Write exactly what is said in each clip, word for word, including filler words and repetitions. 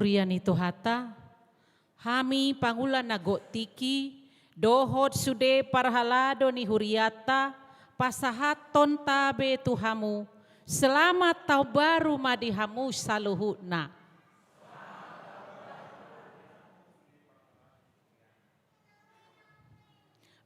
Huria ni Tuhanta, hami pangula na gok tingki, dohot sude parhalado ni hurianta, pasahathon hita be tu hamu, selamat taon baru ma di hamu saluhutna.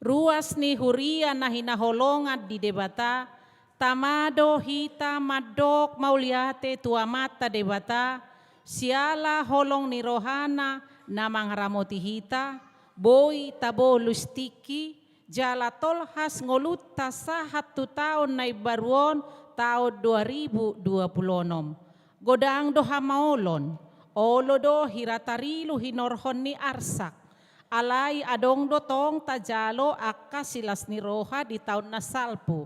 Ruas ni huria na hinaholongan ni Debata, tama do hita mandok mauliate tu Amanta Debata, siala holong ni rohana na mangaramoti hita, boi tabolus tingki, jala tolhas ngolunta sahat tu taon na imbaru on, taon dua ribu dua puluh onom. Godang do hamaolon, olo do hira tarilu hinorhon ni arsak. Alai adong do tong tajalo angka silas ni roha di taon na salpu.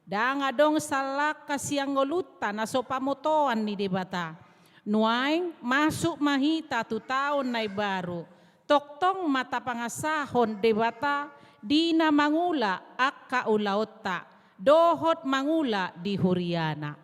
Ndang adong sallak hasian ngolunta na so pamotoan ni Debata. Nuaeng masuk ma hita tu taon na imbaru. Tongtong ma tapangasahon Debata di na mangula angka ulaonta, dohot mangula di huriana.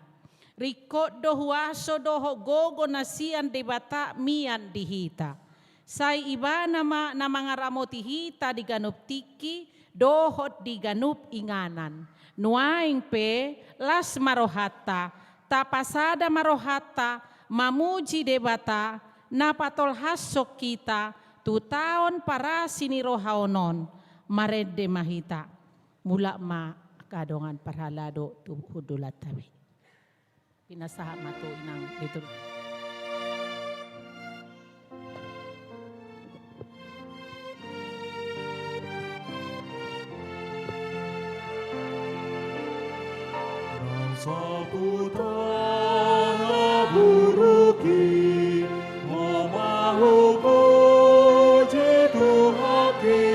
Ringkot do huaso dohot gogo na sian Debata mian di hita. Sai Ibana ma na mangaramoti hita di ganup tingki, dohot di ganup inganan. Nuaeng pe, las ma rohanta, tapasada ma rohanta, mamuji Debata, na patolhashon hita, tu taon parasi ni roha on, marende ma hita. Mulak ma angka dongan parhalado tu hundulanta be. Pinasahat ma tu inang liturgi. Nang saputan na buruk i, ho ma hupuji Tuhanki,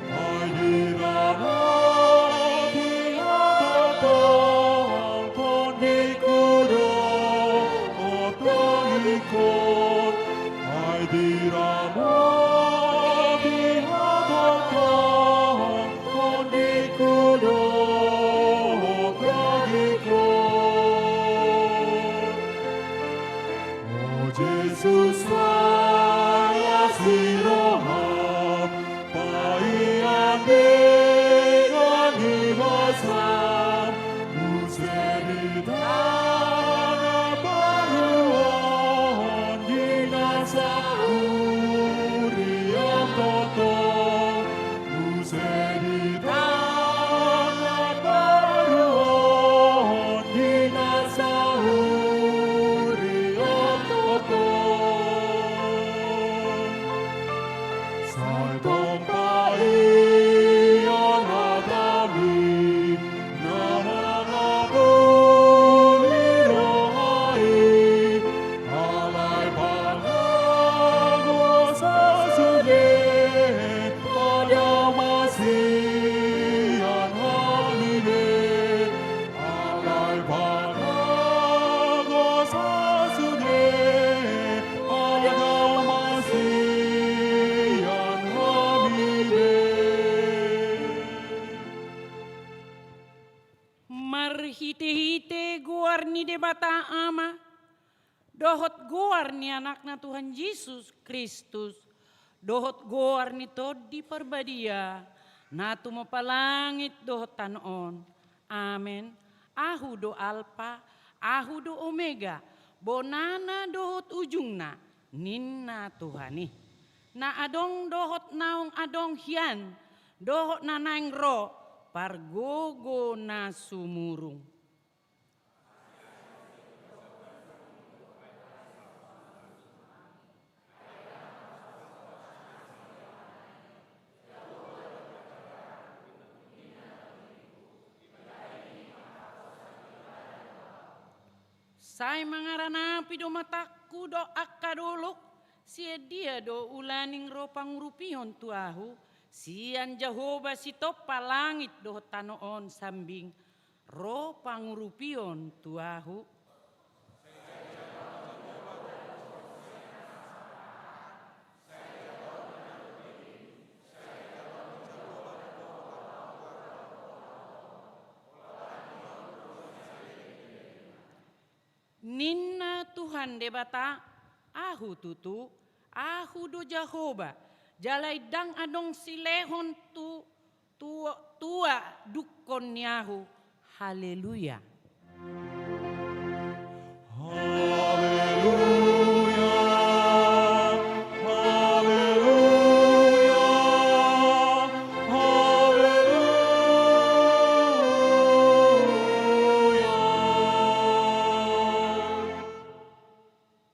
ai diramoti hatangtang tondingku dohot dagingkon, ai diramoti hatangtang tondingku dohot dagingkon. O Jesus, las ni roham, paihon di bagasan, muse di hita na baru on di na saurian tongtong, muse di hita na baru on di na saurian tongtong. Sai tong paihon hatami na mangapuli roha i, alai panagoso sude padaohon ma sian hami be. Alai panagoso sude padaohon ma sian hami be. Marhitehite goar ni Debata Ama, dohot goar ni Anakna Tuhan Jesus Kristus, dohot goar ni Tondi Parbadia, na tumompa langit dohot tano on. Amen. Ahu do Alpa, Ahu do Omega, bonana dohot ujungna, ninna Tuhan i. Na adong dohot naung adong hian, dohot na naeng ro, pargogo na sumurung. Sai mangaranapi do matangku dohot angka dolok, sian dia do ulaning ro pangurupion tu ahu, sian Jahowa sitompa langit dohot tano on sambing, ro pangurupion tu ahu. Ninna Tuhan Debata, Ahu tutu, Ahu do Jahowa, jala ndang adong silehon tu tua, tua dungkon ni Ahu. Haleluya. Haleluya, haleluya, haleluya.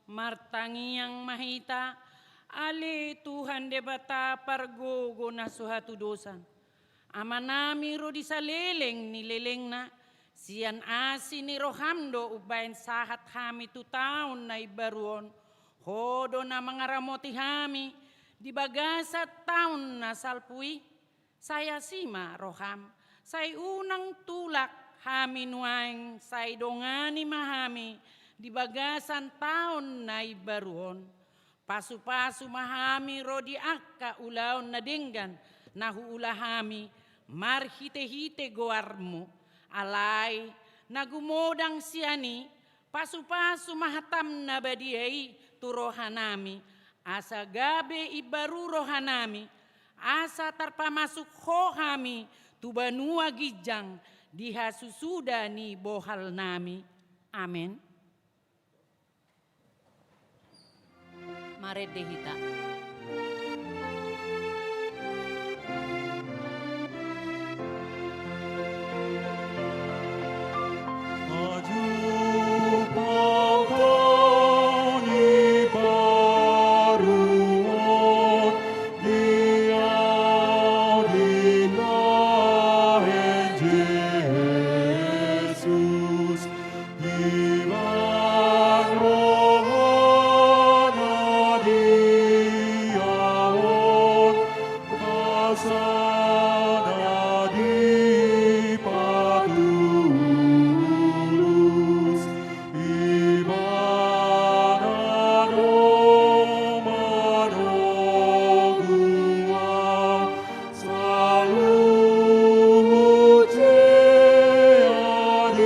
Martangiang ma hita. Ale Tuhan Debata pargogo na so hatudosan, Amanami ro di saleleng ni lelengna, sian asi ni roham do umbaen sahat hami tu taon na imbaru on. Ho do na mangaramoti hami di bagasan taon na salpu i. Sai asi ma roham, sai unang tulak hami nuaeng, sai dongani ma hami di bagasan taon na imbaru on. Pasupasu ma hami ro di angka ulaon na denggan na huula hami marhitehite goarmu. Alai na gumodang sian i, pasupasu ma hatam na badia i tu rohanami, asa gabe imbaru rohanami, asa tarpamasuk Ho hami tu banua ginjang di hasusuda ni bohalnami. Amen. Marende hita. Aju pangkoni baruon di au di lahen Jesus. Iban rohana di au on, basana dipatulus, ibana do manogu au. Saluhut sian i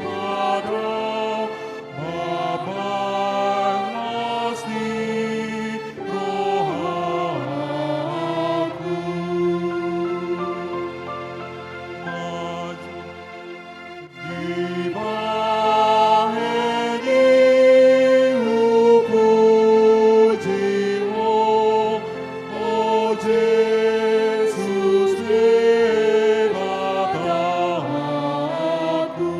padrao mambaen las ni rohangku. Dibahen i hupuji Ho, o Jesus Debatangku.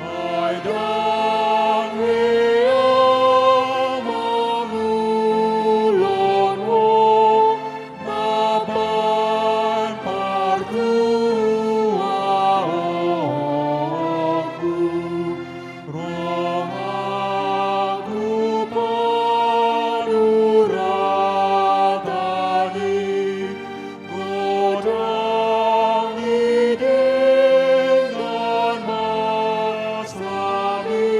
Ai ndang hea mangulahon Ho, mambaen partuaonku. Rohangku panuratan i, godang i dengan basam i,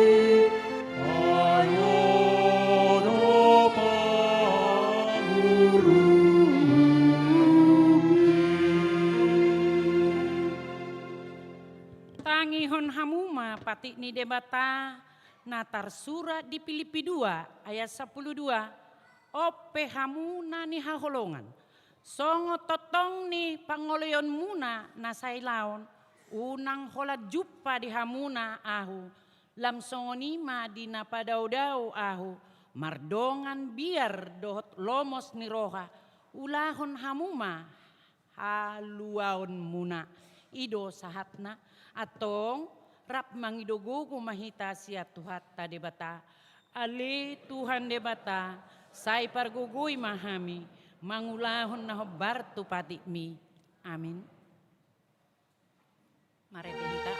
ai Ho do pangurupi. Tangihon hamu ma patik ni Debata na tarsurat di Pilippi dua ayat sampulu dua, on pe hamu na nihaholongan, songon tongtong ni pangoloionmuna na sailaon, unang holan jumpa di hamuna ahu, lam songon i ma di na padaodao ahu, mardongan biar dohot lomos ni roha, ulahon hamu ma haluaonmuna. I do sahatna. Antong, rap mangido gogo ma hita sian Tuhanta Debata. Ale Tuhan Debata, sai pargogoi ma hami mangulahon na hombar tu patikmi. Amin. Marende hita.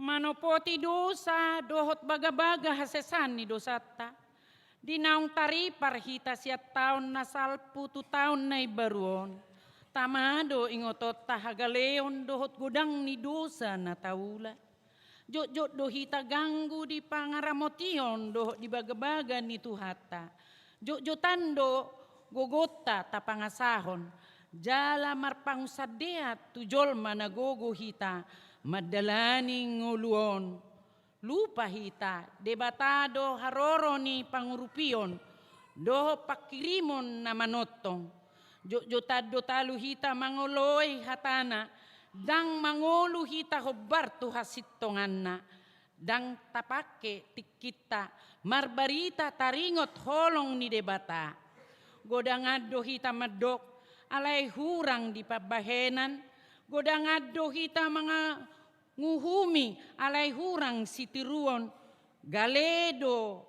Manopoti dosa dohot bagabaga hasesaan ni dosanta. Di naung taripar hita sian taon na salpu tu taon na imbaru on, tama do ingotonta hagaleon dohot godang ni dosa na taula. Jotjot do hita ganggu di pangaramotion dohot di bagabaga ni Tuhanta. Jotjotan do gogonta tapangasahon, jala marpangunsandean tu jolma na gogo hita mandalani ngolu on. Lupa hita, Debata do haroro ni pangurupion dohot pangkirimon na manongtong. Jotjotan do talu hita mangoloi hatana, ndang mangolu hita hombar tu hasintonganna. Ndang tapangke tingkinta marbarita taringot holong ni Debata. Godangan do hita mandok, alai hurang di pambahenan. Godangan do hita manguhumi, alai hurang sitiruon. Gale do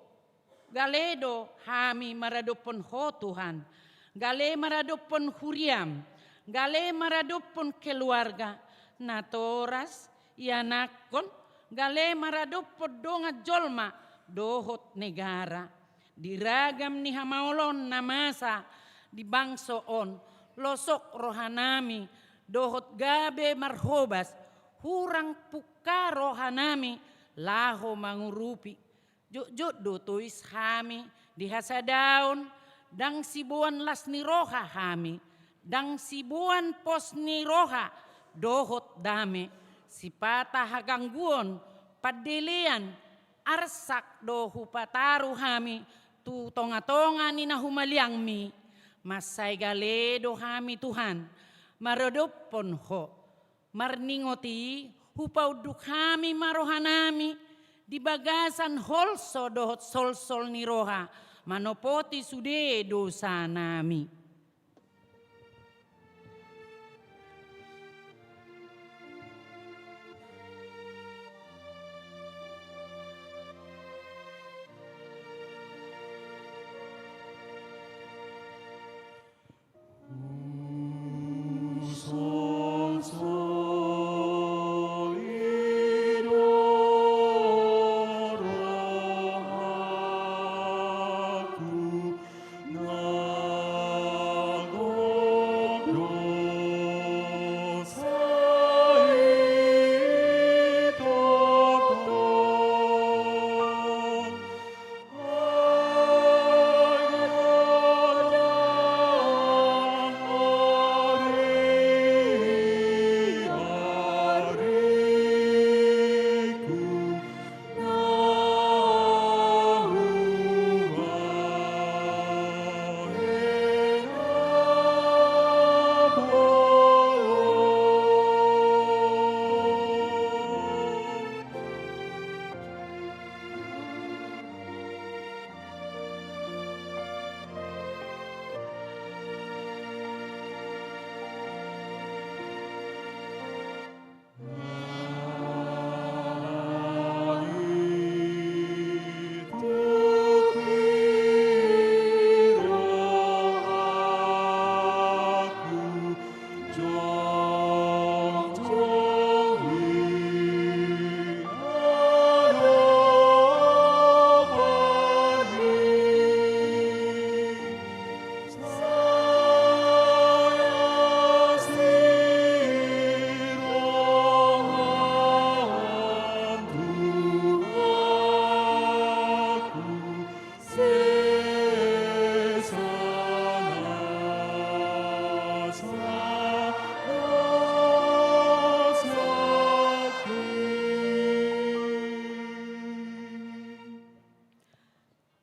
Gale do hami maradophon Ho Tuhan, gale maradophon huriaM, gale maradophon keluarga, natoras, ianakhon, gale maradophon dongan jolma dohot negara. Di ragam ni hamaolon na masa di bangso on, losok rohanami dohot gabe marhobas, hurang pungka rohanami laho mangurupi. Jotjot do tois hami di hasadaon, ndang siboan las ni roha hami, ndang siboan pos ni roha dohot dame, sipata hagangguon, pandelean, arsak do hupataru hami tu tongatonga ni na humaliangMi. Mansai gale do hami Tuhan maradophon Ho. Marningot i, hupaunduk hami ma rohanami di bagasan holso dohot solsol ni roha, manopoti sude dosanami.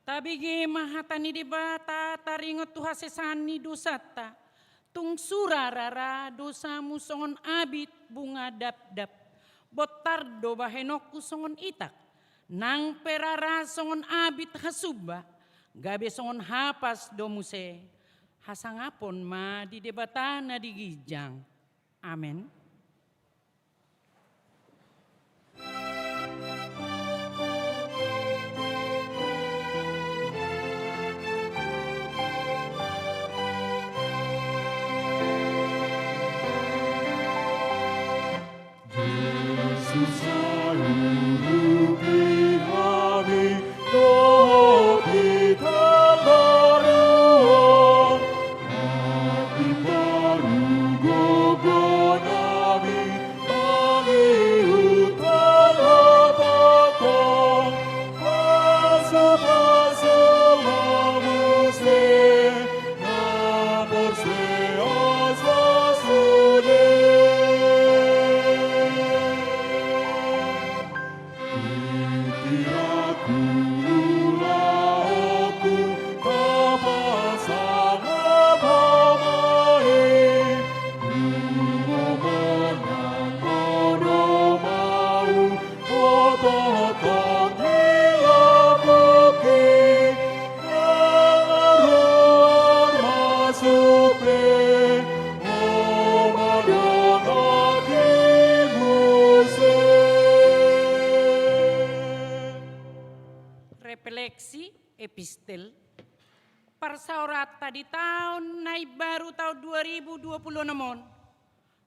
Tabege ma hata ni Debata taringot tu hasesaan ni dosanta. Tung sura rara dosamu songon abit bunga dapdap. Bontar do bahenonku songon itak. Nang pe rara songon abit hasumba, gabe songon hapas do muse. Hasangapon ma di Debata na di ginjang. Amen. Seksi epistel. Parsaoranta di taon na imbaru, taon dua ribu dua puluh enam on,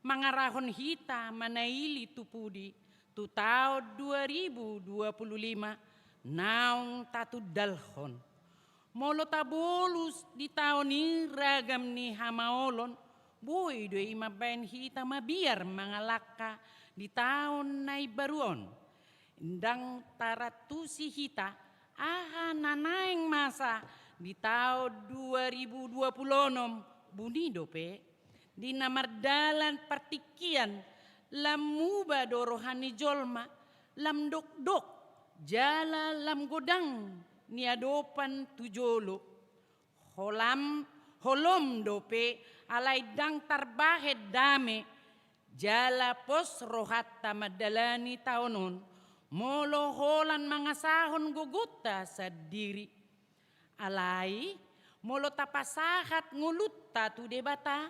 mangarahon hita manaili tu pudi tu taon dua ribu dua puluh lima naung tatundalhon. Molo tabolus di taon i ragam ni hamaolon, boi do i mambaen hita mabiar mangalangka di taon na imbaru on. Ndang tarantusi hita aha na naeng masa di taon dua ribu dua puluh onom, buni dope. Di na mardalan partingkian, lam muba do roha ni jolma, lam dokdok jala lam godang niadopan tu jolo. Holam, holom dope, alai ndang tarbahen dame jala pos rohanta mandalani taon on, molo holan mangasahon gogonta sandiri. Alai, molo tapasahat ngolunta tu Debata,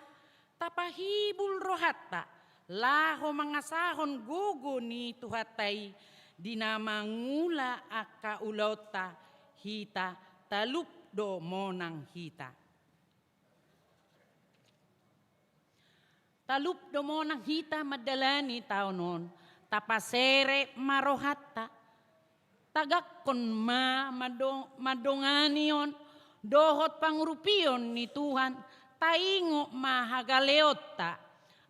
tapahibul rohanta laho mangasahon gogo ni Tuhanta i di na mangula angka ulaonta, hita talup do monang hita. Talup do monang hita mandalani taon on, tapasere ma rohanta. Tagakkon ma mando-, mandongani on dohot pangurupion ni Tuhan, taingot ma hagaleonta.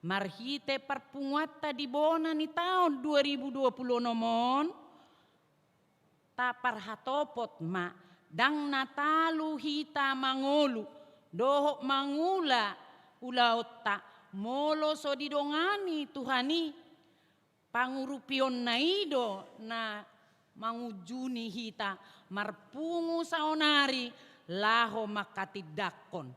Marhite parpunguanta di bona ni taon dua ribu dua puluh onom on, taparhatopot ma, ndang na talu hita mangolu dohot mangula ulaonta, molo so didongani Tuhan i. Pangurupionna i do na mangunjuni hita marpungu saonari laho manghatindanghon.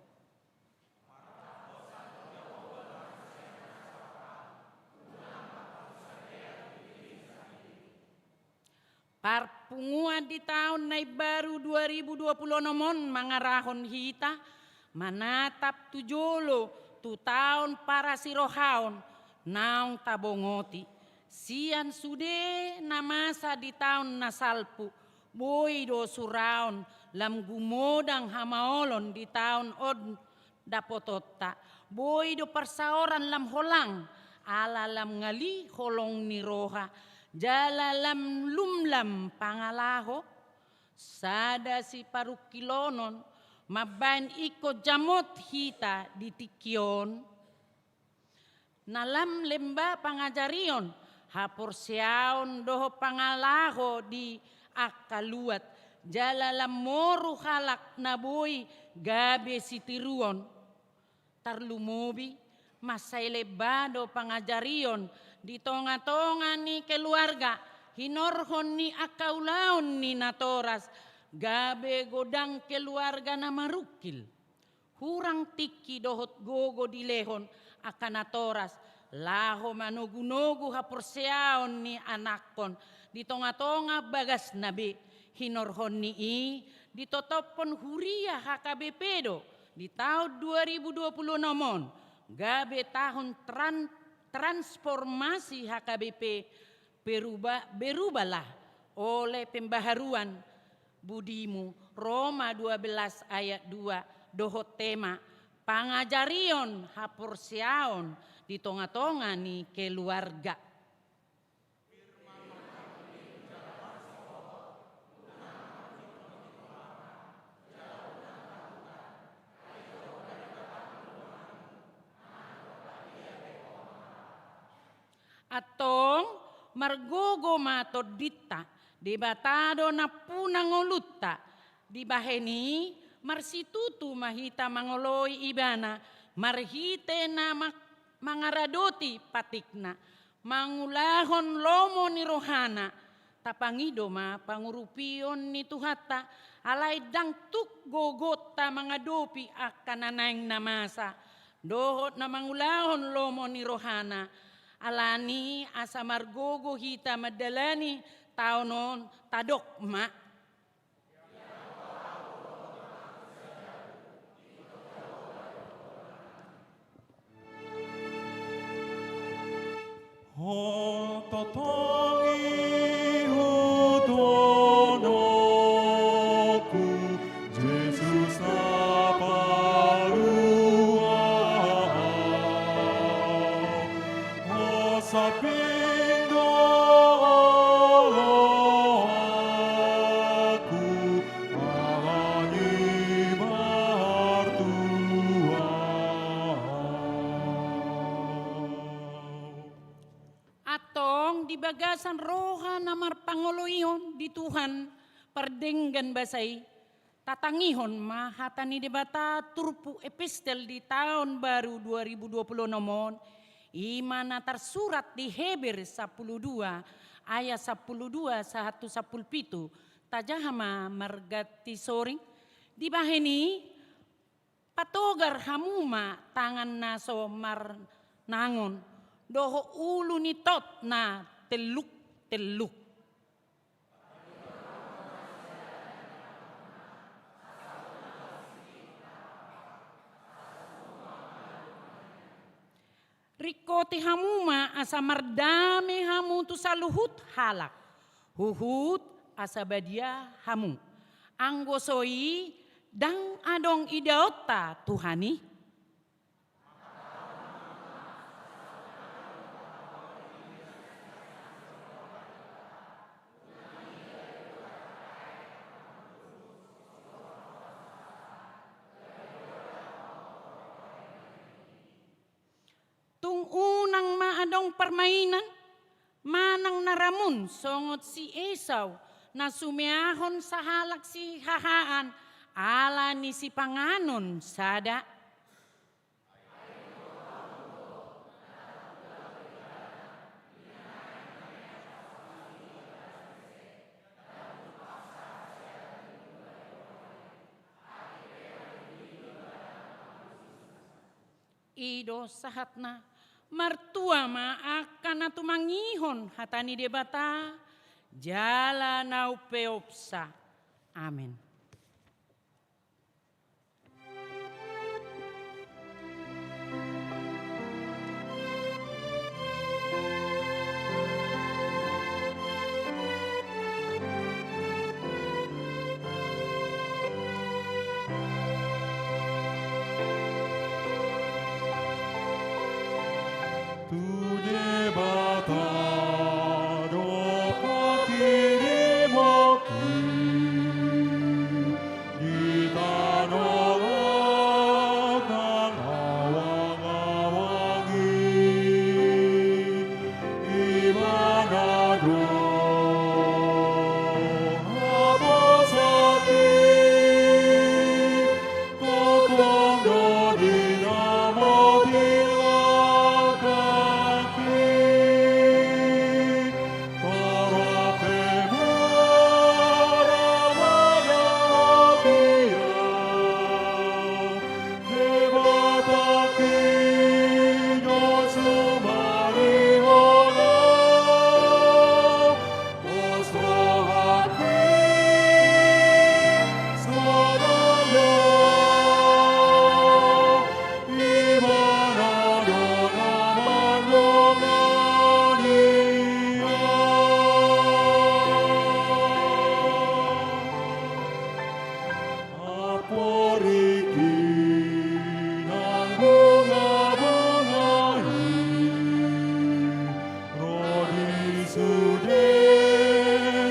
Parpunguan di taon na imbaru dua ribu dua puluh onom on mangarahon hita manatap tu jolo tu taon parasirohaon naung tabongoti. Sian sude na masa di taon na salpu, boi do suraon lam gumodang hamaolon di taon on dapotonta. Boi do parsaoran lam holang, ala lam ngali holong ni roha, jala lam lumlam pangalaho. Sada siparungkilonon mambaen ingkon jamot hita di tingki on. Na lam lemba pangajarion, haporseaon dohot pangalaho di angka luat, jala lam moru halak na boi gabe sitiruon. Tarlumobi, mansai lemba do pangajarion di tongatonga ni keluarga, hinorhon ni angka ulaon ni natoras, gabe godang keluarga na marungkil. Hurang tingki dohot gogo dilehon angka natoras, laho manogunogu haporseaon ni anakhon di tongatonga bagasna be. Hinorhon ni i, ditotophon huria H K B P do di taon dua ribu dua puluh onom on, gabe taon tran-, transformasi H K B P, beruba-, berubahlah oleh pembaharuan budimu, Roma dua belas ayat dua, dohot tema pangajarion haporseaon di tongatonga ni keluarga. Antong margogo ma tondinta, Debata do nampuna ngolunta. Dibahen i, marsitutu ma hita mangoloi Ibana marhite na ma-, mangaradoti patikna, mangulahon lomo ni rohana. Tapangido ma pangurupion ni Tuhanta, alai ndang tuk gogonta mangadopi angka na naeng na masa dohot na mangulahon lomo ni rohana. Alani asa margogo hita mandalani taon on, tadok ma. Ho tongtong ihuthononmu. Antong di bagasan roha na marpangoloion di Tuhan, pardenggan basa i, tatangihon ma hata ni Debata turpuk epistel di taon baru dua ribu dua puluh enam on, i ma na tarsurat di Heber sampulu dua ayat sampulu dua sahat tu sampulu pitu. Tajaha ma marganti soring. Dibahen i, patogar hamu ma tangan na so marnangon dohot ulu ni tot na telluk-telluk. Ringkoti hamu ma asa mardame hamu tu saluhut halak, huhut asa badia hamu. Anggo so i, ndang adong idaonta Tuhan i. Tung unang ma adong parmainan manang na ramun songon si Esau, na sumeahon sahalak sihahaan ala ni sipanganon sada. I do sahatna. Martua ma angka na tumangihon hata ni Debata jala na umpeopsa. Amen. Tu Debata do pangkirimon di tano na awang-awang i. Ibana do haposan i, tongtong do di na mangulahon i. Torop pe ma ramana hatiha, Debata tingki jo sumarihon. Pos rohangki sonang do, Ibana do na mandongani ahu. Amporik i nang bunga-bunga i, ro di sude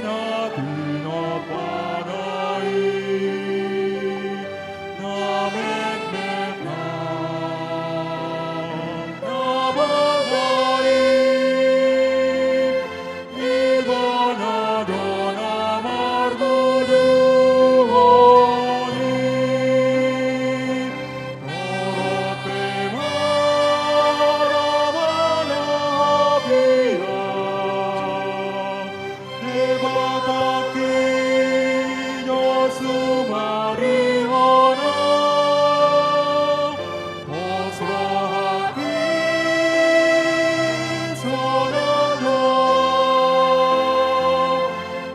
na tinompana i, na metmet nang na bangga i. Ibana do na marnunduhon i. Torop pe ma ramana hatiha, Debata tingki jo sumarihon. Pos rohangki sonang do,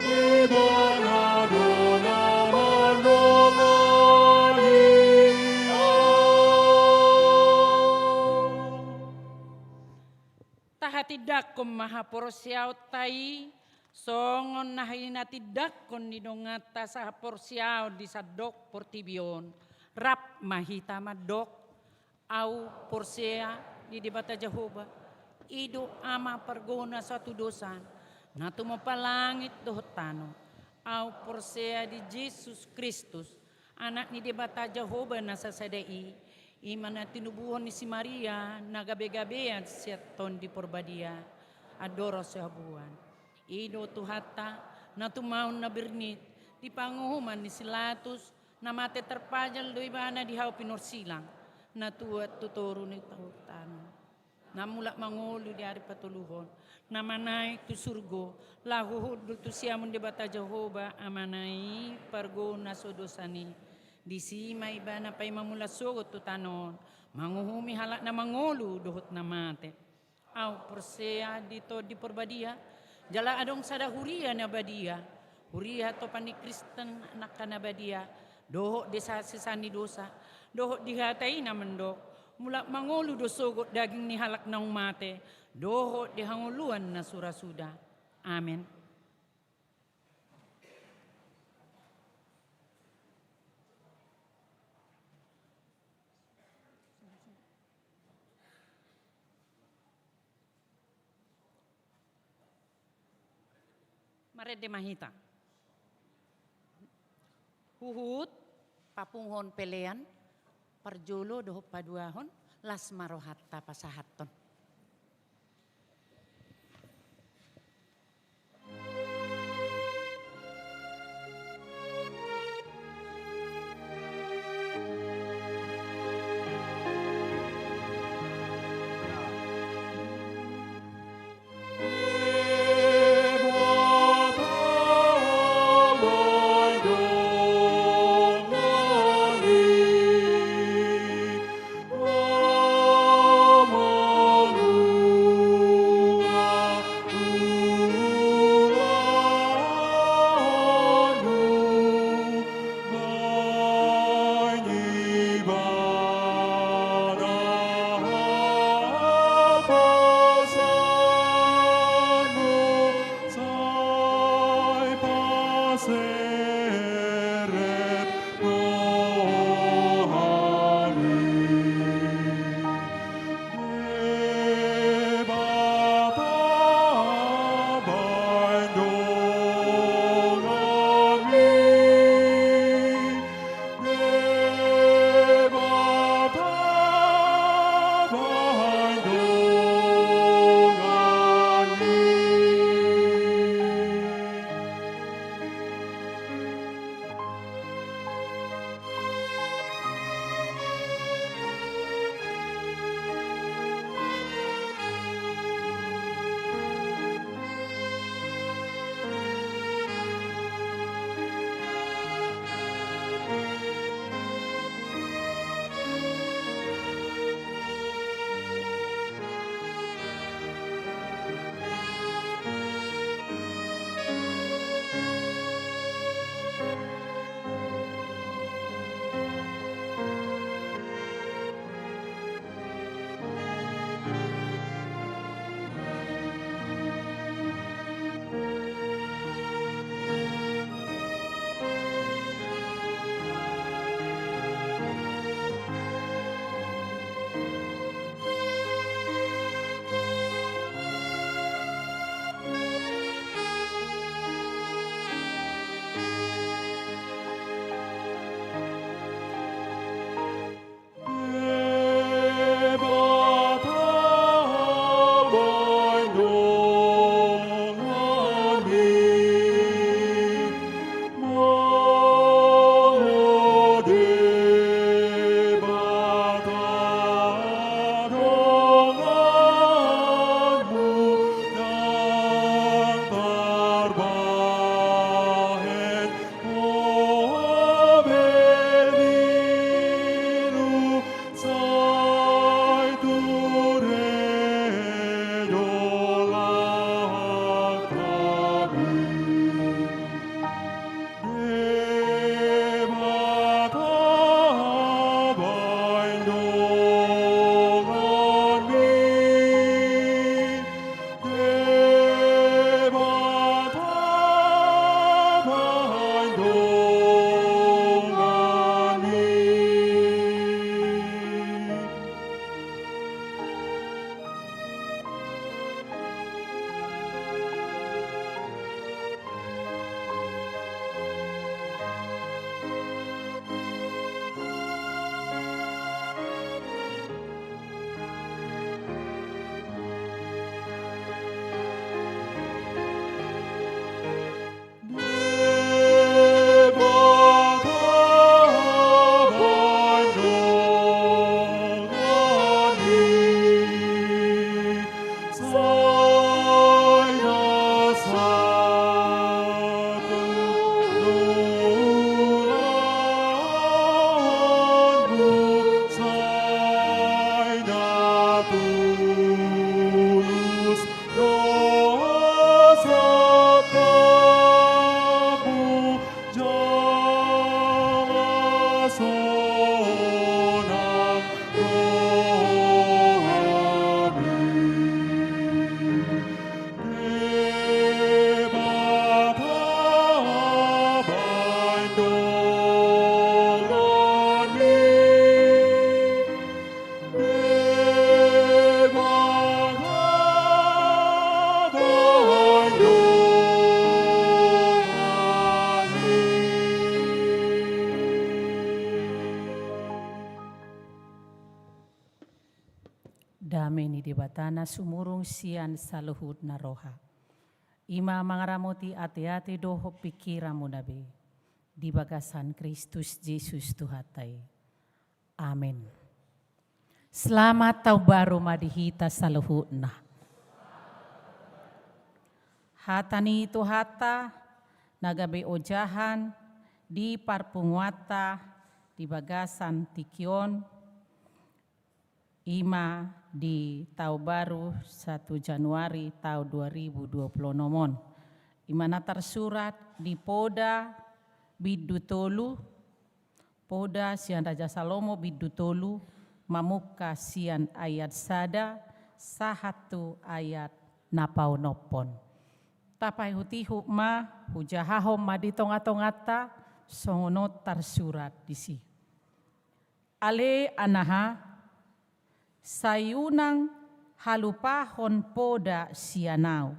Ibana do na mandongani ahu. Tahatindangkon ma haporseaonta i songon na hinatindangkon ni donganta sahaporseaon di sandok portibi on. Rap ma hita mandok. Ahu porsea di Debata Jahowa, I do Ama parguna satu dosa, na tumompa langit dohot tano. Ahu porsea di Jesus Kristus, Anak ni Debata Jahowa na sasada i, i ma na tinubuhon ni si Maria, na gabe-gabean sian Tondi Porbadia, andorang so habuan. I do Tuhanta, na tumaon na bernit, di panguhuman ni si Latus, na mate tarpajal do ibana di hau pinorsilang, na tuat tu toru ni Tuhanta. Na mulak mangolu di ari patoluhon, na manaek tu surgo, laho hundul tu siamun Debata Jahowa, Amana i parguna so dosa ni. Disi ma ibana paima mulak sogot tu tano on, manguhumi halak na mangolu dohot na mate. Ahu porsea di Tondi Porbadia, jala adong sada huria na badia, huria topan ni Kristen angka na badia, dohot di hasesaan ni dosa, dohot di hata i na mandok, mulak mangolu do sogot daging ni halak naung mate, dohot di hangoluan na sura suda. Amen. Marende ma hita. Huhut papunguhon pelean, parjolo dohot paduahon, las ma rohanta pasahathon. Debata na sumurung sian saluhutna roha, i ma mangaramoti ateate dohot pingkiranmuna be di bagasan Kristus Jesus Tuhanta i. Amen. Selamat Taon Baru ma di hita saluhutna. Hata ni Tuhanta na gabe ojahan di parpunguanta di bagasan tingki on, i ma di Taon Baru satu Januari taon dua ribu dua puluh enam on. I ma na tarsurat di Poda bindu tolu, Poda sian Raja Salomo bindu tolu, mamungka sian ayat sada sahat tu ayat na paonomhon. Tapaihutihut ma, hujahahon ma di tongatonganta, songon on tarsurat disi. Ale anaha, sai unang halupahon poda sian ahu.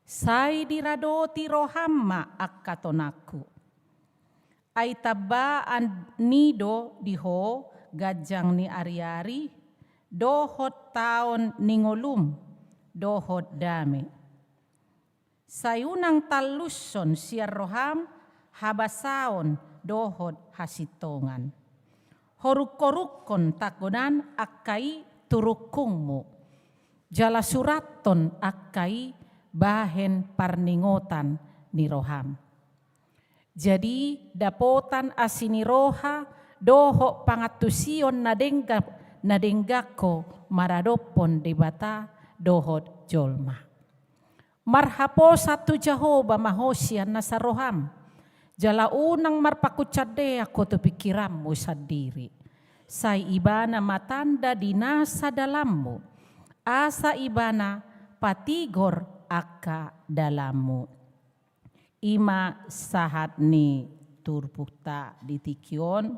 Sai diradoti roham ma angka tonangku. Ai tambaan ni do di ho ganjang ni ariari, dohot taon ni ngolum, dohot dame. Sai unang tallushon sian roham habasaon dohot hasintongan. Horunghorukkon tanggonan angka i tu rungkungmu, jala surathon angka i bahen parningotan ni roham. Jadi, dapotan asi ni roha dohot pangantusion na denggan, na denggan ho maradophon Debata dohot jolma. Marhaposan tu Jahowa ma ho sian nasa roham, jala unang marpanghunsandaion ho tu pingkiranmu sandiri. Sai Ibana ma tanda di nasa dalanmu, asa Ibana patigor angka dalanmu. I ma sahat ni turpukta di tingki on.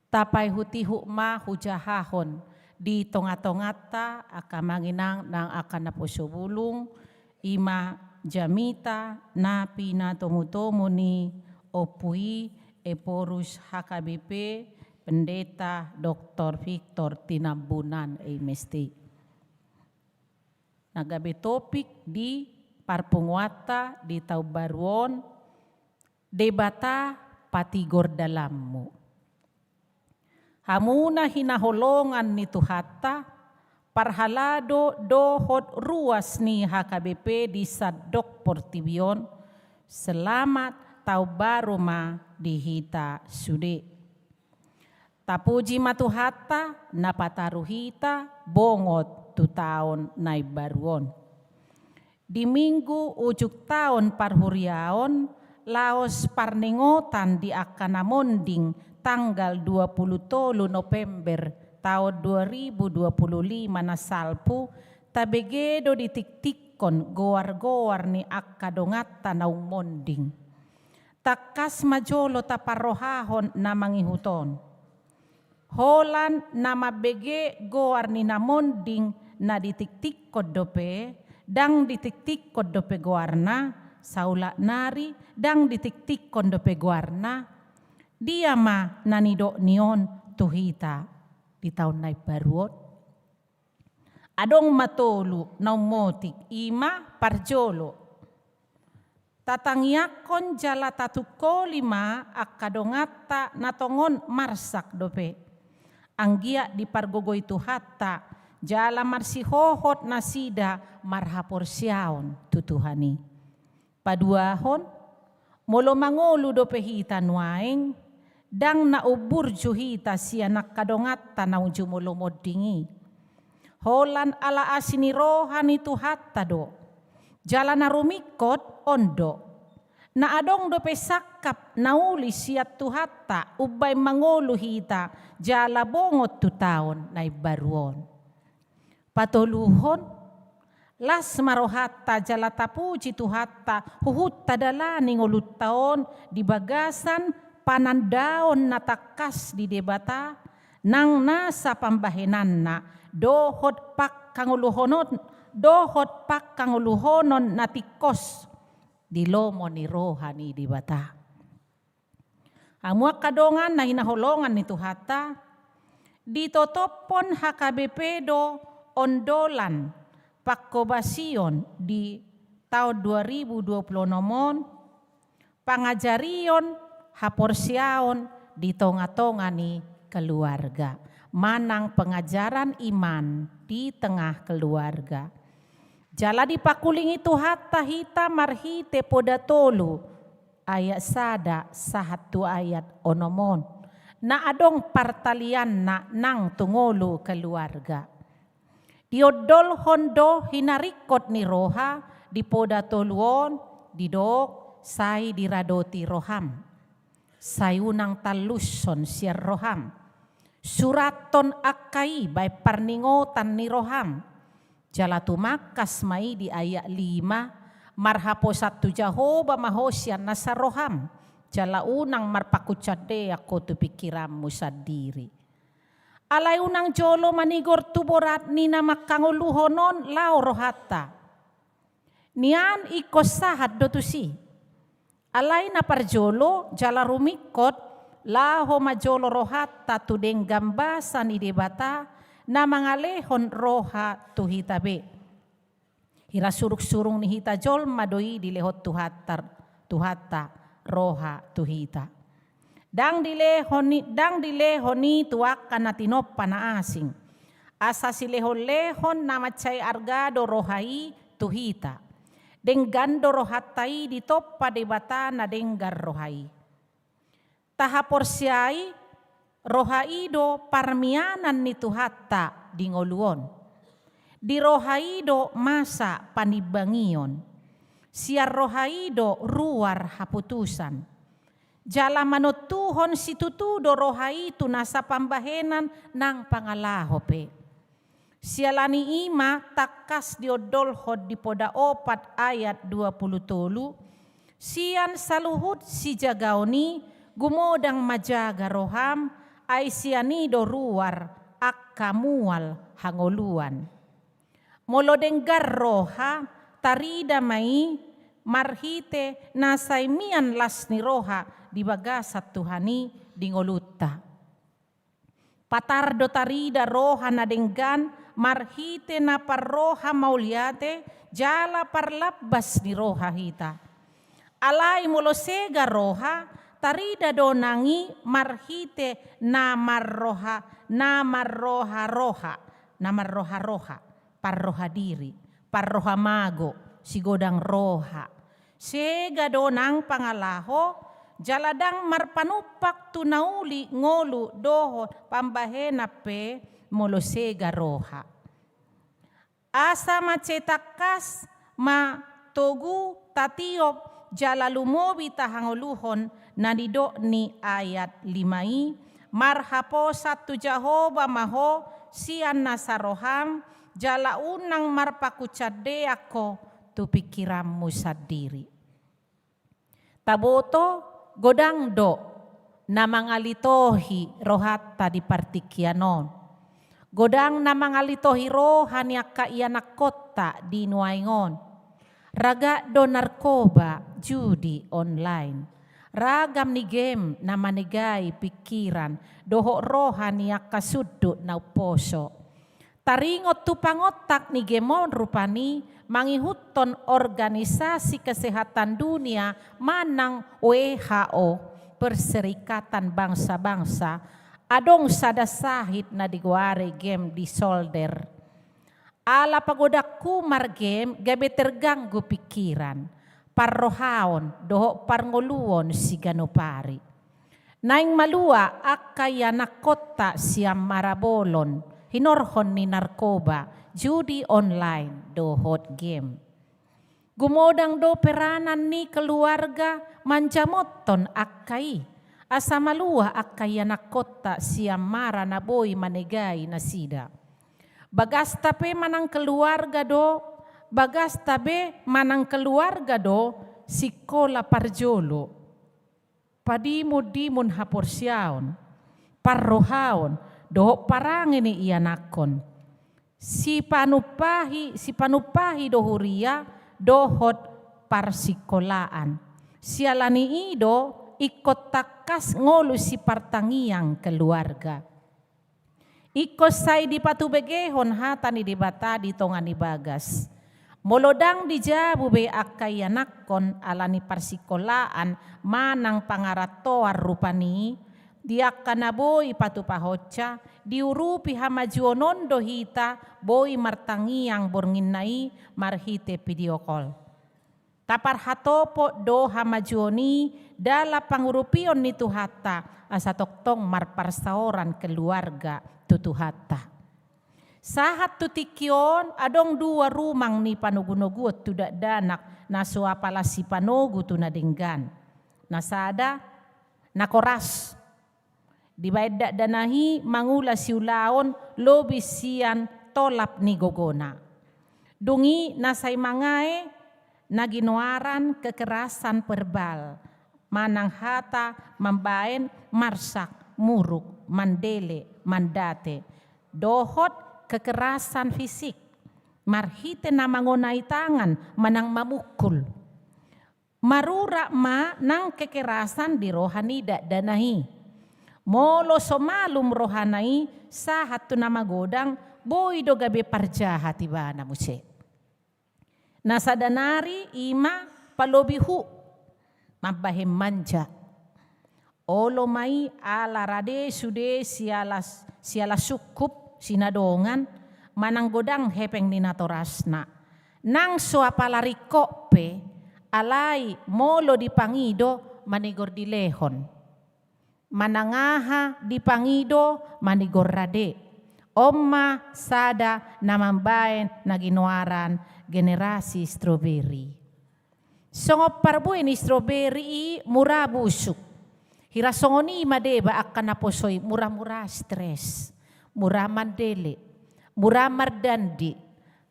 Tapaihutihut ma hujahahon di tongatonganta angka amang inang nang angka naposo bulung, i ma jamita na pinatomutomu ni ompu i, Ephorus H K B P, Pendeta Doktor Victor Tinambunan, M.St. Na gabe topik di parpunguanta di taon baru on, Debata patigor dalanmu. Hamu na hinaholongan ni Tuhanta, parhalado dohot ruas ni H K B P di sandok portibi on, selamat taon baru ma di hita sude. Tapuji ma Tuhanta, na pataru hita bongot tu taon na imbaru on. Di minggu ujung taon parhuriaon, laos parningotan di angka na monding tanggal dua puluh tolu November taon dua ribu dua puluh lima na salpu, tabege do ditiktikkon goar-goar ni angka donganta naung monding. Tangkas ma jolo taparrohahon na mangihut on. Holan na mambege goar ni na monding na ditiktikkon dope, ndang ditiktikkon dope goarna, saulak nari ndang ditiktikkon dope goarna, dia ma na nidok ni on tu hita di taon na imbaru on? Adong ma tolu na ummotik, i ma parjolo. Tatangiangkon jala tatungkoli ma angka donganta na tongon marsak dope. Anggiat dipargogoi Tuhanta, jala marsihohot nasida marhaporseaon tu Tuhan i. Paduahon, molo mangolu dope hita nuaeng, ndang na umburju hita sian angka donganta naung jumolo monding i. Holan ala asi ni roha ni Tuhanta do. Jala na rumingkot on do. Na adong dope sangkap na uli sian Tuhanta umbaen mangolu hita jala bongot tu taon na imbaru on. Patoluhon, las ma rohanta jala tapuji Tuhanta huhut tadalani ngolunta on di bagasan panandaon na tangkas di Debata, nang nasa pambahenanna, dohot pangkangoluhonon, dohot pangkangoluhonon na tingkos di lomo ni roha ni Debata. Hamu angka dongan na hinaholongan ni Tuhanta, Ditotophon H K B P do ondolan pangkobasion di taon dua ribu dua puluh onom on, pangajarion haporseaon di tonga-tonga ni keluarga, manang pengajaran iman di tengah keluarga. Jala dipakulingi Tuhanta hita marhite Poda tolu, ayat sada sahat tu ayat onom on, na adong partalianna nang tu ngolu keluarga. Diondolhon do hinaringkot ni roha di Poda tolu on, didok sai diradoti roham. Sai unang tallushon sian roham. Surathon angka i baen parningotan ni roham. Jala tumangkas ma i di ayat lima, marhaposan tu Jahowa ma ho sian nasa roham, jala unang marpanghunsandaion ho tu pingkiranmu sandiri. Alai unang jolo manigor tu borat ni na manghangoluhon on laho rohanta. Nian ingkon sahat do tusi. Alai na parjolo jala rumingkot, laho ma jolo rohanta tu denggan basa ni Debata, na mangalehon roha tu hita be. Hira surung-surung ni hita jolma do i dilehon Tuhanta, Tuhanta roha tu hita. Ndang dilehon i, ndang dilehon i tu angka na tinompa na asing. Asa silehon-lehon na mansai arga do roha i tu hita. Denggan do rohanta i ditompa Debata na denggan roha i. Tahaporseai, roha i do parmianan ni Tuhanta di ngolu on. Di roha i do masa panimbangion. Sian roha i do ruar haputusan. Jala manontuhon situtu do roha i tu nasa pambahenan nang pangalaho pe. Siala ni i ma tangkas diondolhon di Poda opat ayat dua puluh tolu, sian saluhut sijagaon i gumodang ma jaga roham, ai sian i do ruar angka mual hangoluan. Molo denggan roha, tarida ma i marhite na sai mian las ni roha di bagasan Tuhan i di ngolunta. Patar do tarida roha na denggan marhite na parroha mauliate jala parlambas ni roha hita. Alai molo sega roha, tarida do nang i marhite na marroha, na marroha-roha, na marroha-roha, parroha diri, parroha mago, sigodang roha. Sega do nang pangalaho, jala ndang marpanumpak tu na uli ngolu dohot pambahenan pe molo sega roha. Asa mansai tangkas ma togu tatiop jala lumobi tahangoluhon na nidok ni ayat lima i, marhaposan tu Jahowa ma ho sian nasa roham, jala unang marpanghunsandaion ho tu pingkiranmu sandiri. Taboto, godang do na mangalitohi rohanta di partingkian on. Godang na mangalitohi roha ni angka ianakkonta di nuaeng on. Ragam do narkoba, judi online. Ragam ni game na manegai pingkiran dohot roha ni angka sundut na umposo. Taringot tu pangontak ni game on rupani, mangihuthon Organisasi Kesehatan Dunia manang W H O, Perserikatan Bangsa-Bangsa, adong sada sahit na digoari game disorder. Ala pagodanghu margame gabe terganggu pingkiran, parrohaon dohot parngoluon siganup ari. Naeng malua angka ianakkonta sian marabolon hinorhon ni narkoba, judi online dohot game. Gumodang do peranan ni keluarga manjamothon angka i, asa malua angka ianakkonta sian mara na boi manegai nasida. Bagasta pe manang keluarga do, bagasta be manang keluarga do sikola parjolo. Padimun-dimun haporseaon, parrohaon, dohot parange ni ianakkon. Sipanumpahi, sipanumpahi do huria dohot parsikolaan. Siala ni i do ingkon tangkas ngolu sipartangiang keluarga. Ingkon sai dipatubegehon hata ni Debata di tonga ni bagas. Molo ndang dijabu be angka ianakhon ala ni parsikolaan manang pangarantoan rupani, di angka na boi patupahonsa, diurupi hamajuon on do hita boi martangiang bornginna i marhite video call. Taparhatopot do hamajuon i dalan pangurupion ni Tuhanta, asa tongtong marparsaoran keluarga tu Tuhanta. Sahat tu tingki on adong dua rumang ni panogunoguon tu dakdanak na so apala sipanogu tu na denggan. Na sada, na koras. Dibaen dakdanak i mangula siulaon lobi sian tolap ni gogona. Dung i na sai mangae na ginoaran kekerasan verbal, manang hata mambaen marsak, muruk, mandele, mandate, dohot kekerasan fisik, marhite na mangonai tangan manang mamukul. Marurat ma nang kekerasan di roha ni dakdanak i. Molo so malum rohana i, sahat tu na magodang, boi do gabe parjahat ibana muse. Na sada nari i ma palobi hu, mambahen manja. Olo ma i ala rade sude siala, siala sungkup sinadongan, manang godang hepeng ni natorasna. Nang so apala ringkot pe, alai molo dipangido manigor dilehon. Manang aha dipangido manigor rade. On ma sada na mambaen na ginoaran generasi stroberi. Songon parbue ni stroberi i mura busuk. Hira songon i ma deba angka naposo i, mura-mura stres, mura mandele, mura mardandi,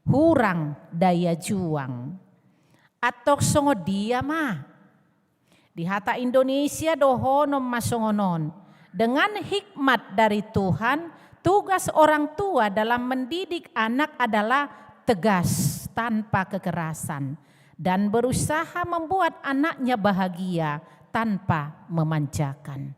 hurang daya juang. Antong songon dia ma? Di hata Indonesia dohonon ma songon on. Dengan hikmat dari Tuhan, tugas orang tua dalam mendidik anak adalah tegas, tanpa kekerasan, dan berusaha membuat anaknya bahagia tanpa memanjakan.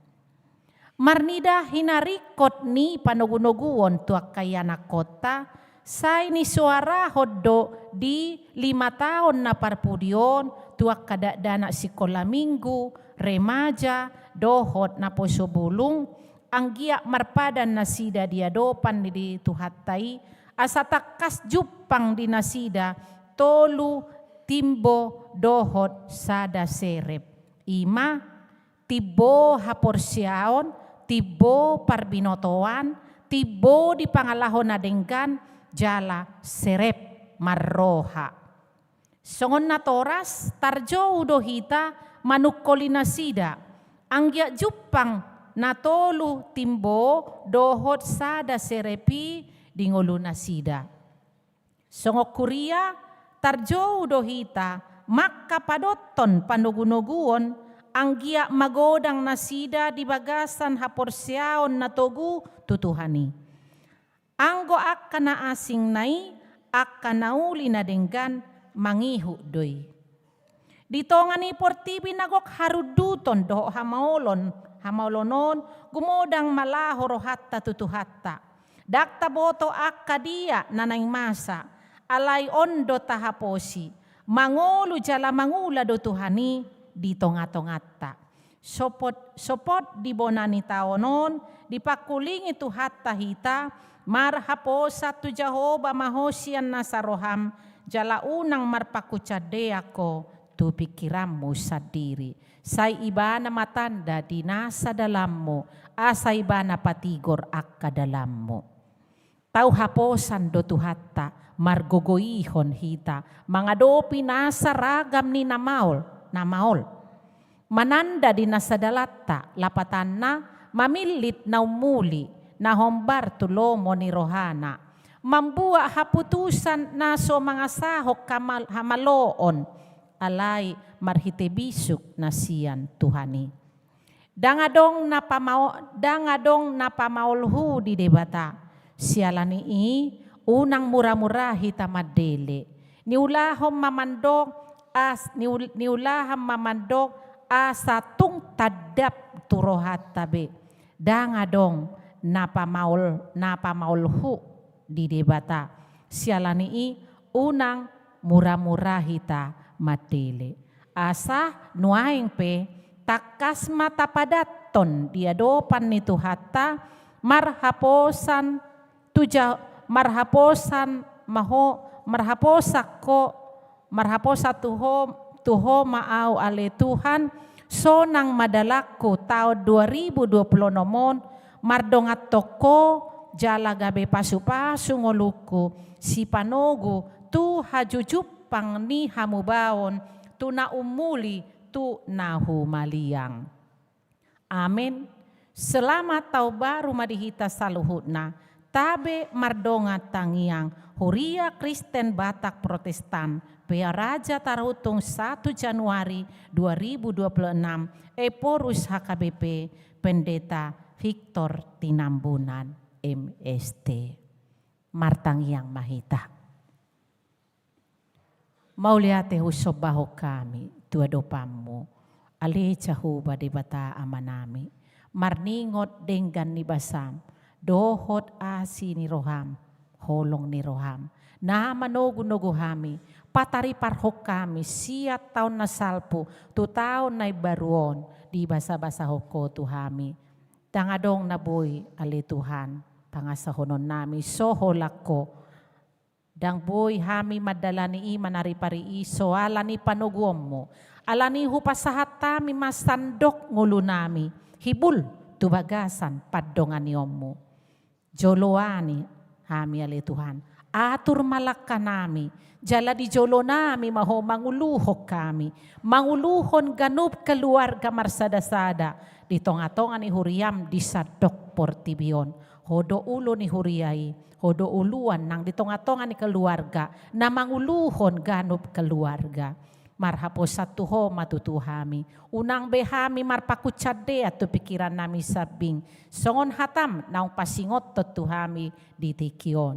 Marnida hinaringkot ni panogunoguon tu angka ianakhonta, sai nisoarahon do di lima taon na parpudi on tu angka dakdanak sikola minggu, remaja, dohot naposo bulung, anggiat marpadan nasida di adopan ni Tuhanta i, asa tangkas jumpang di nasida tolu timbo dohot sada serep. I ma timbo haporseaon, timbo parbinotoan, timbo di pangalaho na denggan, jala serep marroha. Songon natoras, tarjou do hita manungkoli nasida, anggiat jumpang na tolu timbo dohot sada serep i di ngolu nasida. Songon huria, tarjou do hita mangkapadothon panogunoguon, anggiat magodang nasida di bagasan haporseaon na togu tu Tuhan i. Anggo angka na asing na i, angka na uli na denggan mangihut do i. Di tonga ni portibi na gok harunduton dohot hamaolon, hamaolon on, gumodang ma laho rohanta tu Tuhanta. Ndang taboto angka dia na naeng masa, alai on do tahaposi, mangolu jala mangula do Tuhan i di tongatonganta. Sopot, sopot di bona ni taon on, dipangkulingi Tuhanta hita, marhaposan tu Jahowa ma ho sian nasa roham, jala unang marpanghucandean ho tu pingkiranmu sandiri. Sai Ibana ma tanda di nasa dalanmu, asa Ibana patigor angka dalanmu. Tau haposan do Tuhanta margogoihon hita mangadopi nasa ragam ni na maol, na maol. Mananda di nasa dalanta, lapatanna mamillit na ummuli, na hombar tu lomo ni rohana. Mambuat haputusan na so mangasahon hamal-, hamaloon, alai marhite bisuk na sian Tuhan i. Ndang adong na pamao-, ndang adong na pamaolhu di Debata. Siala ni i, unang muramura hita mandele. Niulahon ma mandok, as-, niul-, niulahon ma mandok, asa tung tandap tu rohanta be. Ndang adong, na pamaol, na pamaolhu di Debata. Siala ni i unang mura-mura hita mandele. Asa nuaeng pe tangkas ma tapadathon di adopan ni Tuhanta, marhaposan tu ja-, marhaposan ma ho, marhaposan ho, marhaposan tu ho, tu ho ma ahu ale Tuhan, sonang ma dalanku taon dua ribu dua puluh enam on, mardongan tu ho, jala gabe pasu-pasu ngolungku, sipanogu tu hajujumpang ni hamubaon, tu na umuli, tu na humaliang. Amen. Selamat Taon Baru ma di hita saluhutna. Tabe mardongan tangiang, Huria Kristen Batak Protestan, Pearaja Taruntung satu Januari dua ribu dua puluh enam, Ephorus H K B P, Pendeta Victor Tinambunan, M S T. Martangiang ma hita. Mauliate husombahon hami tu adopanmu, ale Jahowa Debata Amanami, marningot denggan ni basam, dohot asi ni roham, holong ni roham, na manogu-nogu hami, patariparhon hami sian taon na salpu tu taon na imbaru on, dibasa-basahon ho tu hami. Ndang adong na boi, ale Tuhan, pangasahononnami so holan ho. Ndang boi hami mandalani i manaripari i so ala ni panoguonmu. Ala ni hupasahat hami ma sandok ngolunami, hibul tu bagasan pandonganionmu. Joloani hami ale Tuhan. Atur ma langkanami, jala di jolonami ma ho manguluhon hami. Manguluhon ganup keluarga marsada-sada di tonga-tonga ni huriam di sandok portibi on. Ho do ulu ni huria i, ho do uluan nang di tonga-tonga ni keluarga, na manguluhon ganup keluarga. Marhaposan tu ho ma tutu hami, unang be hami marpanghunsandaion tu pingkirannami sambing, songon hatam naung pasingothon tu hami di tingki on.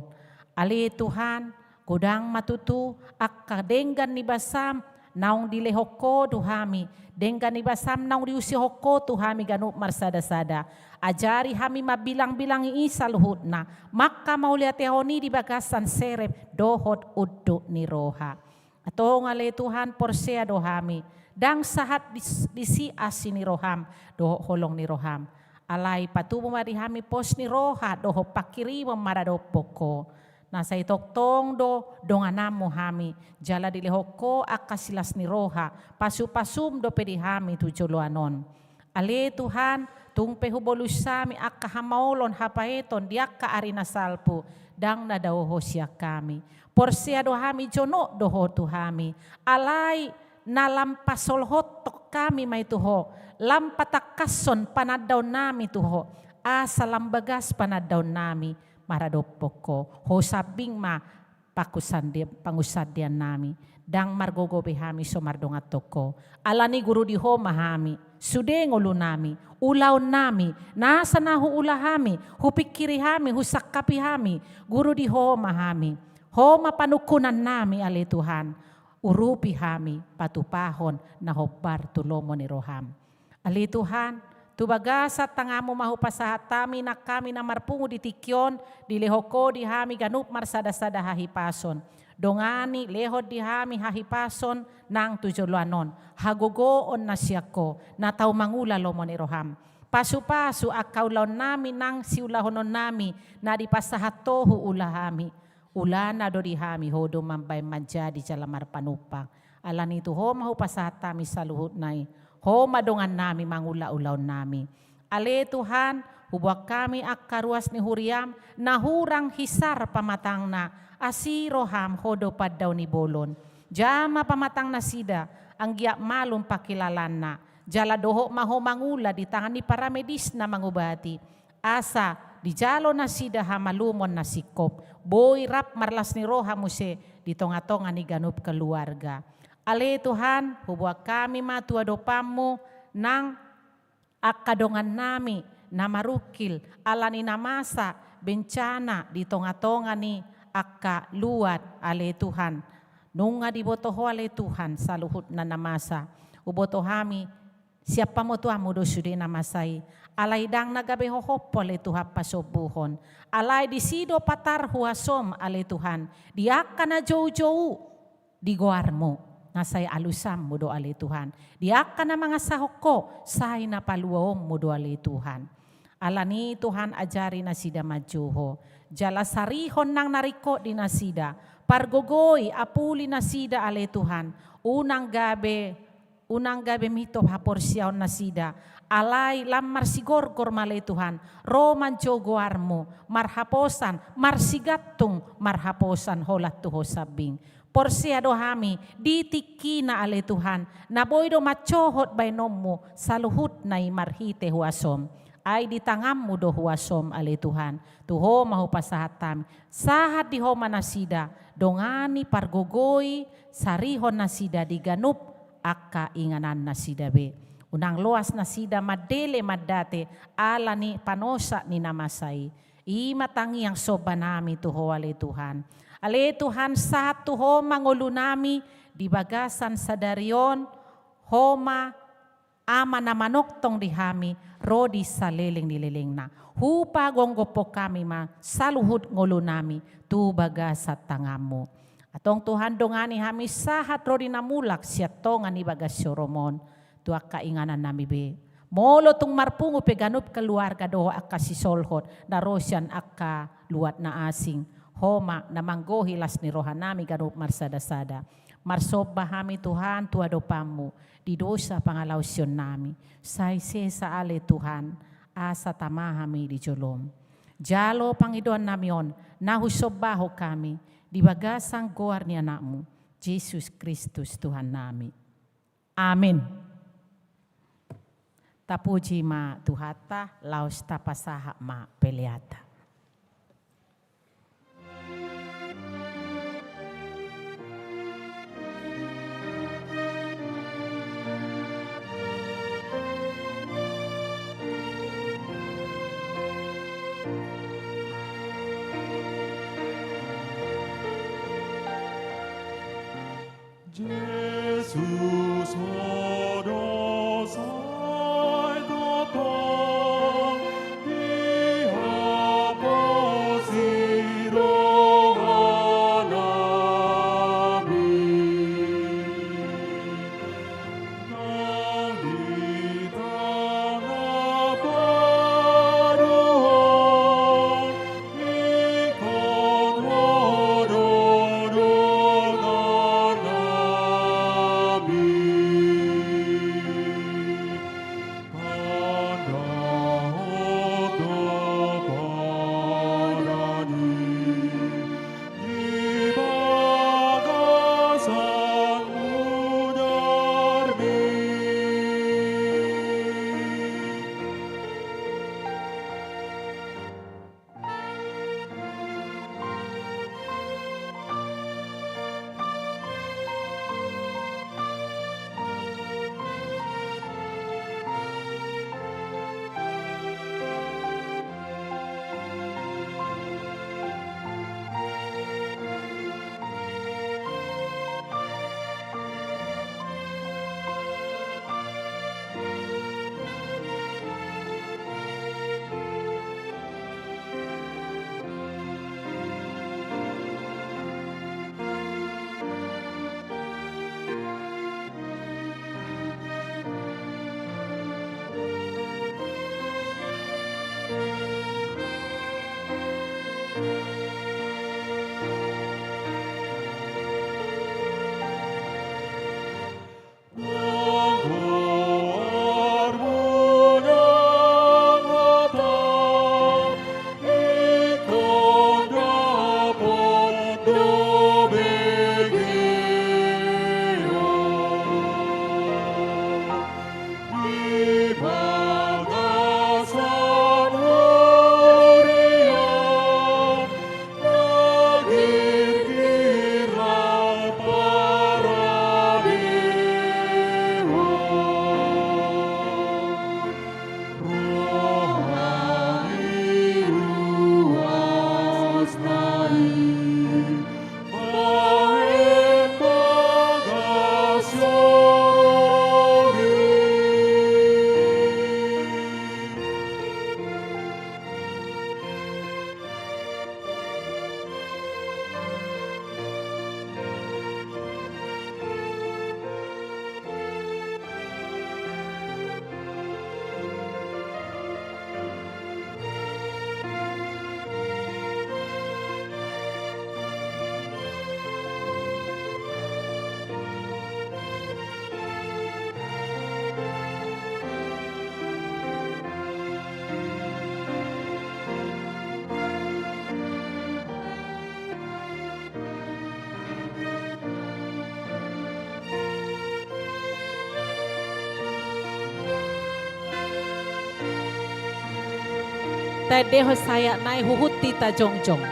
Ale Tuhan, godang ma tutu angka denggan ni basam naung dilehon ho tu hami, denggan ni basam naung diusihon ho tu hami ganup marsada-sada. Ajari hami mambilang-bilangi i saluhutna, manghamauliatehon i di bagasan serep dohot unduk ni roha. Antong ale Tuhan, porsea do hami, ndang sahat dis-, disi asi ni roham dohot holong ni roham. Alai patubu ma di hami pos ni roha dohot panghirimon maradophon ho. Na sai tongtong do dongananmu hami, jala dilehon ho angka silas ni roha, pasu-pasum dope di hami tu joloan on. Ale Tuhan, tung pe hubolus hami angka hamaolon hapaeton di angka ari na salpu, ndang na dao ho sian hami. Porsea do hami jonok do ho tu hami. Alai na lam pasolhothon hami ma i tu ho, lam patangkashon panandaonnami tu ho, asa lam bagas panandaonnami maradophon ho. Ho sambing ma panghunsandi-, panghunsandaionnami, ndang margogo be hami so mardongan tu ho. Ala ni guru di ho ma hami, sude ngolunami, ulaonnami, nasa na huula hami, hupingkiri hami, husangkapi hami, guru di ho ma hami. Ho ma panungkunannami ale Tuhan, urupi hami patupahon na hombar tu lomo ni roham. Ale Tuhan, tu bagasan tanganmu ma hupasahat hami nang hami na marpungu di tingki on, dilehon ho di hami ganup marsada-sada hahipason. Dongani lehon di hami hahipason nang tu joloan on, hagogoon na sian ho, na tau mangula lomo ni roham. Pasu-pasu angka ulaonnami nang siulahononnami na dipasahat ho huula hami. Ulana do di hami, ho do mambahen manjadi jala marpanumpang. Ala ni i tu ho ma hupasahat hami saluhutna i. Ho ma dongannami mangula ulaonnami. Ale Tuhan, huboan hami angka ruas ni huriam, na hurang hisar pamatangna, asi roham ho do pandao ni bolon. Jama pamatang nasida, anggiat malum pangkilalaanna. Jala dohot ma ho mangula di tangan ni paramedis na mangubati. Asa dijalo nasida hamalumon na singkop, boi rap marlas ni roha muse di tonga-tonga ni ganup keluarga. Ale Tuhan, huboan hami ma tu adopanmu nang angka dongannami na marungkil ala ni na masa bencana di tonga-tonga ni angka luat, ale Tuhan. Nunga diboto ho ale Tuhan saluhutna na masa. Huboto hami Sian pamotoanmu do sude na masa i. Alai ndang na gabe hohompu ale Tuhan pasombuhon. Alai disi do patar huasom ale Tuhan. Di angka na joujou di goarmu. Na sai alusanmu do ale Tuhan. Di angka na mangasahon ho sai na paluaonmu do ale Tuhan. Alani Tuhan ajari nasida manjou ho. Jala sarihon nang na ringkot di nasida. Pargogoi apuli nasida ale Tuhan. Unang gabe Unang gabe mitop haporseaon nasida, alai lam marsigorgor ma ale Tuhan, ro manjou goarmu, marhaposan, marsigantung, marhaposan holan tu ho sambing. Porsea do hami, di tingkina ale Tuhan, na boi do mansohot baenonmu, saluhutna i marhite huasom. Ai di tanganmu do huasom ale Tuhan, tu ho ma hupasahat hami, sahat di ho ma nasida, dongani pargogoi, sarihon nasida di ganup, angka inganan nasida be. Unang loas nasida mandele mandate, ala ni panosak ni na masa i. I ma tangiang somba nami tu ho ale Tuhan. Ale Tuhan sahat tu ho ma ngolu nami, di bagasan sadari on, ho ma Ama na manongtong di hami, ro di saleleng ni lelengna. Hupagomgophon hami ma, saluhut ngolu nami, tu bagasan tanganmu. Antong Tuhan dongani hami sahat ro di na mulak sian tonga ni bagas joroMon, tu angka inganan nami be. Molo tung marpungu pe ganup keluarga dohot angka sisolhot, na ro sian angka luat na asing. Ho ma na manggohi las ni roha nami ganup marsada-sada. Marsomba hami Tuhan tu adopanmu, di dosa pangalaosion nami. Sai sesa ale Tuhan, asa tama hami di jolom. Jalo pangidoan nami on, na husombahon hami, di bagasan goar ni anakmu, Jesus Kristus Tuhan nami. Amin. Tapuji ma Tuhanta, laos tapasahat ma peleanta. Jesus, ho do sai tongtong di Endehon saeakna i huhut hita jongjong.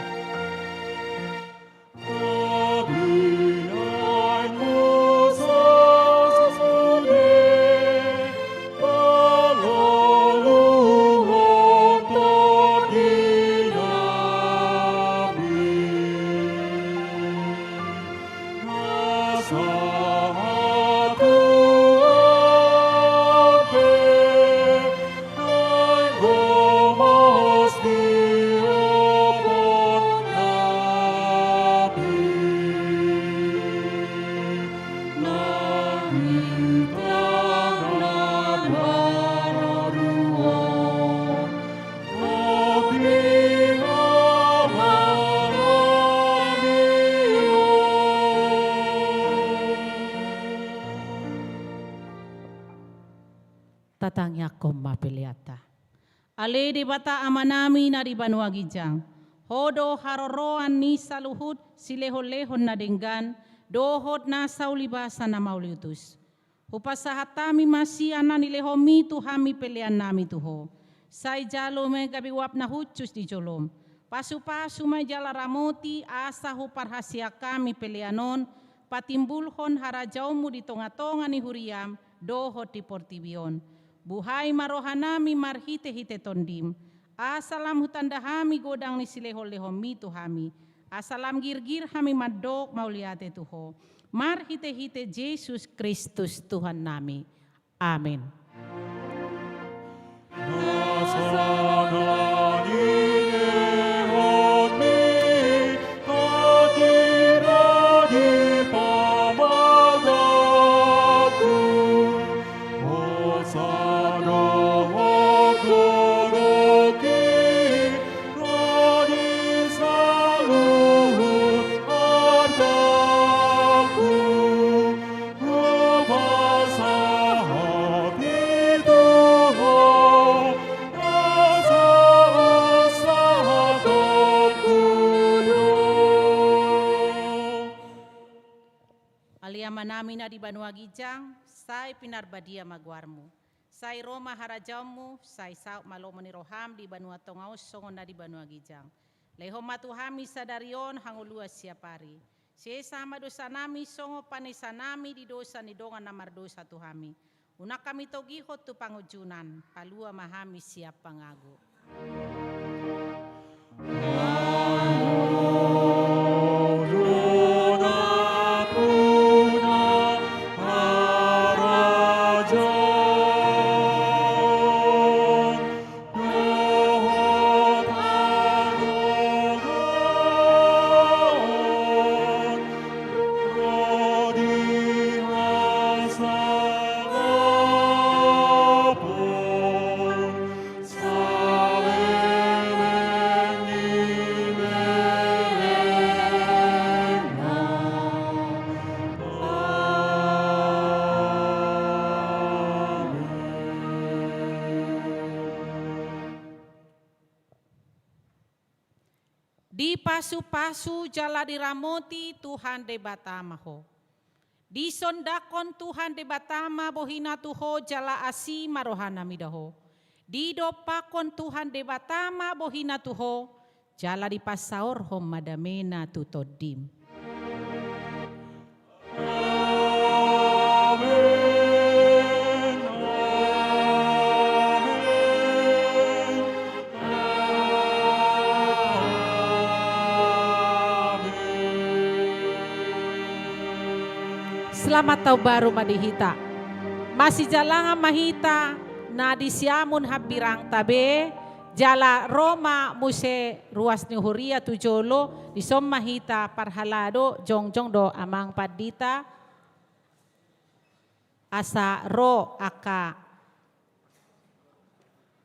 Tatangiangkon ma peleanta. Ale Debata Amanami na di banua ginjang, Ho do haroroan ni saluhut silehonlehon na denggan dohot nasa ulibasa na mauliutus. Hupasahat hami ma sian na nilehonmi tu hami peleannami tu Ho. Sai jalo ma i gabe uap na hushus di jolom. Pasupasu ma i jala ramoti asa huparhaseang hami pelean on patimbulhon harajaonmu di tongatonga ni huriam dohot di portibi on. Buhai ma rohanami marhitehite Tondim, asa lam hutanda hami godang ni silehonlehonmi tu hami, asa lam girgir hami mandok mauliate tu Ho, marhitehite Jesus Kristus Tuhannami. Amen. Ale Amanami na di banua ginjang, sai pinarbadia ma goarmu. Sai ro ma harajaonmu, sai saut ma lomo ni roham di banua tonga on songon na di banua ginjang. Lehon ma tu hami sadari on hangoluan siapari. Sesa ma dosanami songon panesanami di dosa ni dongan na mardosa tu hami. Unang hami togihon tu pangunjunan, palua ma hami sian pangago. Dipasupasu jala diramoti Tuhan Debata ma ho. Disondangkon Tuhan Debata ma bohina tu ho jala asi ma rohana mida ho. Didompakkon Tuhan Debata ma bohina tu ho jala dipasaorhon ma damena tu tondim. Amen, amen, amen. Selamat Taon Baru ma di hita. Masijalangan ma hita na di siamun hambirangta be, jala ro ma muse ruas ni huria tu jolo, dison ma hita parhalado, jongjong do amang pandita, asa ro angka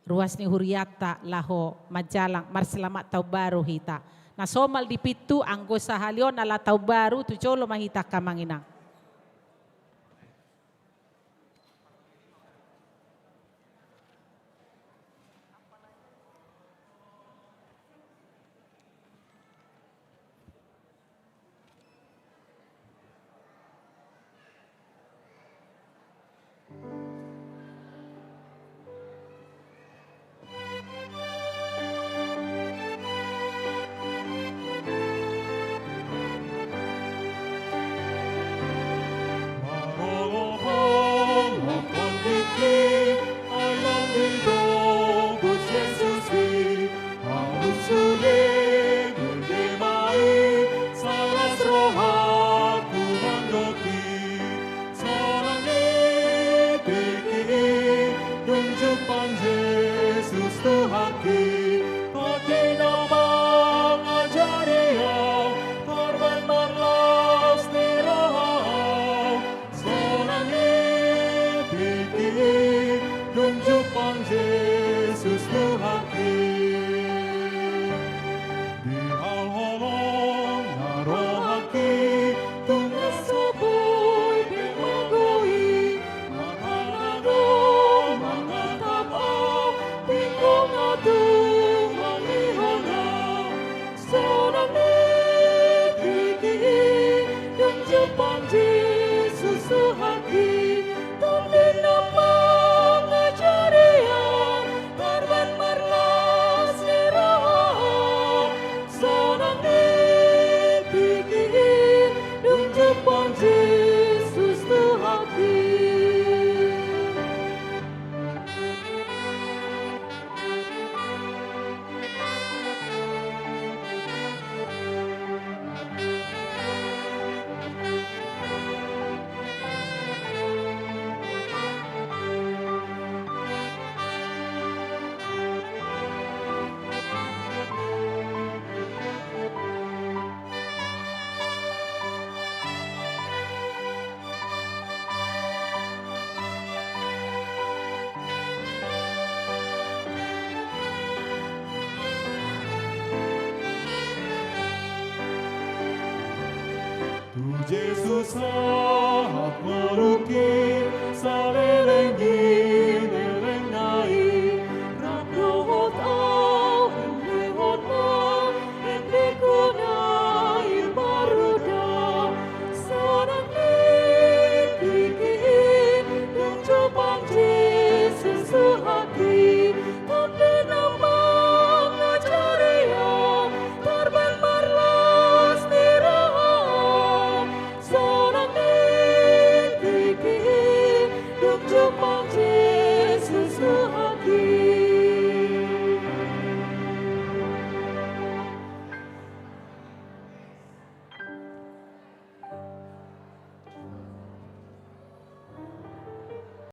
ruas ni hurianta laho manjalang marselamat taon baru hita. Na somal di pintu, anggo sahali on ala taon baru, tu jolo ma hita angka amang inang.